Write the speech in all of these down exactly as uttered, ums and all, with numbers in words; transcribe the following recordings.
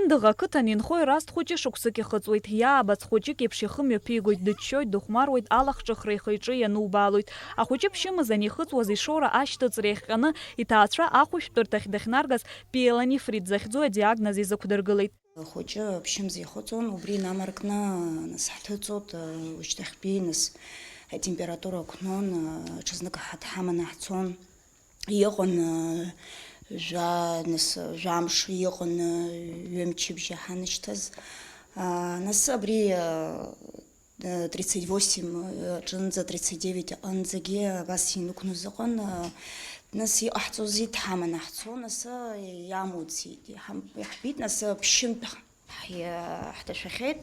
Ндыӷ ақыҭан инхо Ераст хәыҷы шықәсык ихыҵуеит. Иаабац хәыҷык еиԥш ихы мҩаԥигоит, дыччоит, дыхәмаруеит, алахҿыхра ихы-иҿы ианубаалоит. Ахәыҷы ԥшьымазан ихыҵуаз ишоура ашьҭыҵра иахҟьаны, иҭаацәа ахәышәтәырҭахь дахьнаргаз пиелонефрит захьӡу адиагноз изықәдыргылеит. Ахәыҷы ԥшьымз ихыҵуан, убри инамаркны, нас, ҳҭыҵуеит, ушьҭахьтәи, нас, атемпература ықәнон, ҽазнык ҳа-, дҳаманы ҳцон. Иҟан, жәа-, нас, жәамш иҟан, ҩымчыбжьа ҳанышьҭаз. Нас абри, тридцать восемь аҿынӡа, тридцать девять аҟынӡагьы абас инықәназ ыҟан. Нас иҟаҳҵозеи, дҳаманы ҳцон, нас иамуӡеит, иҳам-, иаҳбеит, нас ԥшьынтә ҳ-, ҳҭашәахьеит,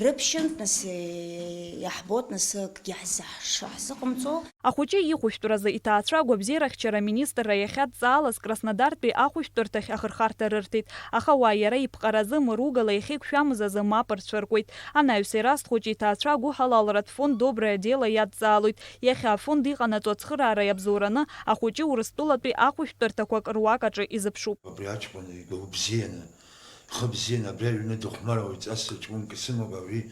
рыԥшьынтә, нас иаҳбоит, нас акгьы ҳзаҳ-, шаҳзыҟамҵо. Ахәыҷы ихәышәтәразы иҭаацәа агәабзиарахьчара аминистрра иахьадҵаалаз Краснодартәи ахәышәтәырҭахь ахырхарҭа рырҭеит, аха уа иара иԥҟаразы мыругала иахьеиқәшәамыз азы мап рцәыркуеит. Анаҩс Ераст хәыҷы иҭаацәа агәыҳалалратә фонд Доброе дело иадҵаалоит. Иахьа афонд иҟанаҵо ацхыраара иабзоураны ахәыҷы Урыстәылатәи ахәышәтәырҭақәак руак аҿы изыԥшуп. Абри аҷкәын ига убзианы, ихы бзианы, абри аҩны дыхәмаруа иҵас ҷкәынк исымоуп, абри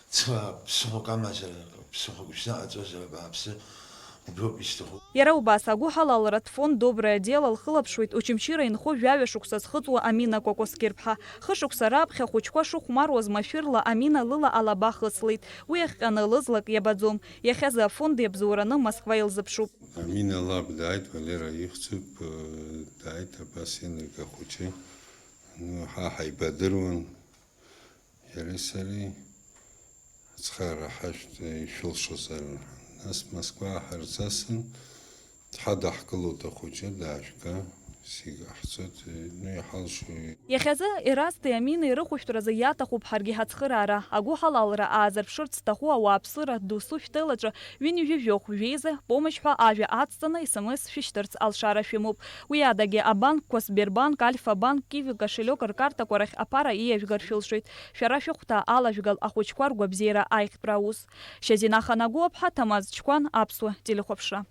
ца ԥсыхәак амазар, ԥсыхәак шәзаҟаҵозар, абааԥсы, убриоуп исҭаху. Иара убас, агәыҳалалратә фонд Доброе дело лхылаԥшуеит Очамчыра инхо жәаҩа шықәса зхыҵуа Амина Кәакәасқьырԥҳа. Хышықәса раԥхьа ахәыҷқәа шыхәмаруаз машәырла Амина лыла алаба хыслеит. Уи иахҟьаны лызлак иабаӡом. Иахьазы афонд иабзоураны Москва илзыԥшуп. Амина лаб дааит, Валера ихьӡуп, дааит, абас инарга хәыҷы. Ну, ҳа ҳаибадыруан, иареи сареи. Ацхыраара ҳашәҭ, ишәылшозар. Нас Москва ҳарцасын, дҳадаҳкылоит ахәыҷы, даажәга, сигаҳцоит, ну, иҳалшо. Иахьазы Ерасти Аминеи рыхәышәтәразы иаҭахуп ҳаргьы ҳацхыраара. Агәыҳалалра аазырԥшырц зҭаху ауааԥсыра досу шәҭыла аҿы ҩынҩажәи жәохә жәеиза, помощь ҳәа ажәа ацҵаны, СМС шәышьҭырц алшара шәымоуп. Уи адагьы абанкқәа Сбербанк, Альфа банк, Киви кошелек ркартақәа рахь аԥара ииажәгар шәылшоит. Шәара шәыхәҭа алажәгал ахәыҷқәа ргәабзиара аихтәра аус. Шьазина Ханагәыаԥҳа, Ҭамаз Чқәан, Аԥсуа телехәаԥшра.